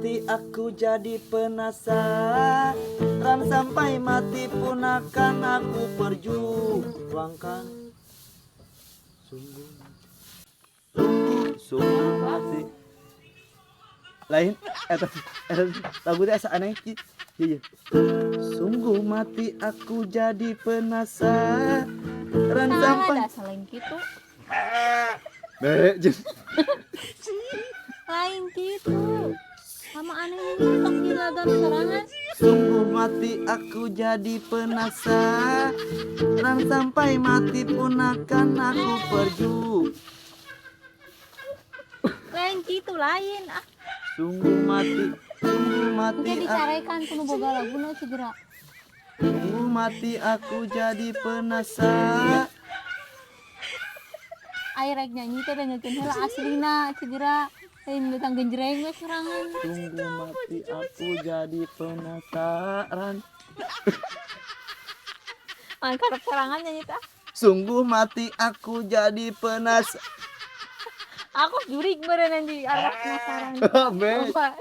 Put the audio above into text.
mati aku jadi penasaran, sampai mati pun akan aku perjuangkan. Sungguh sungguh sungguh mati. Lain eta, eta lagu teh asa aneh. Iya. Sungguh mati aku jadi penasaran Nah, sampai ada lain gitu. Be, jeung. Lain gitu. Sama aneh ini tong dilagam sorangan. Sungguh mati aku jadi penasaran, sampai mati pun akan aku perju. Lain gitu, lain. Ah, Sungguh mati, sungguh mati engke aku, dicarekan kudu boga laguna segera. Sungguh mati aku jadi penasaran. Ai rek nyanyi teh dengekeun heula aslina segera. Lain betang genjreng we sorangan. Sungguh mati aku jadi penasaran. Mah karep sorangan nyanyi teh. Sungguh mati aku jadi penasaran. Aku jurig meureun anjing arwah penasaran. Be. Apa?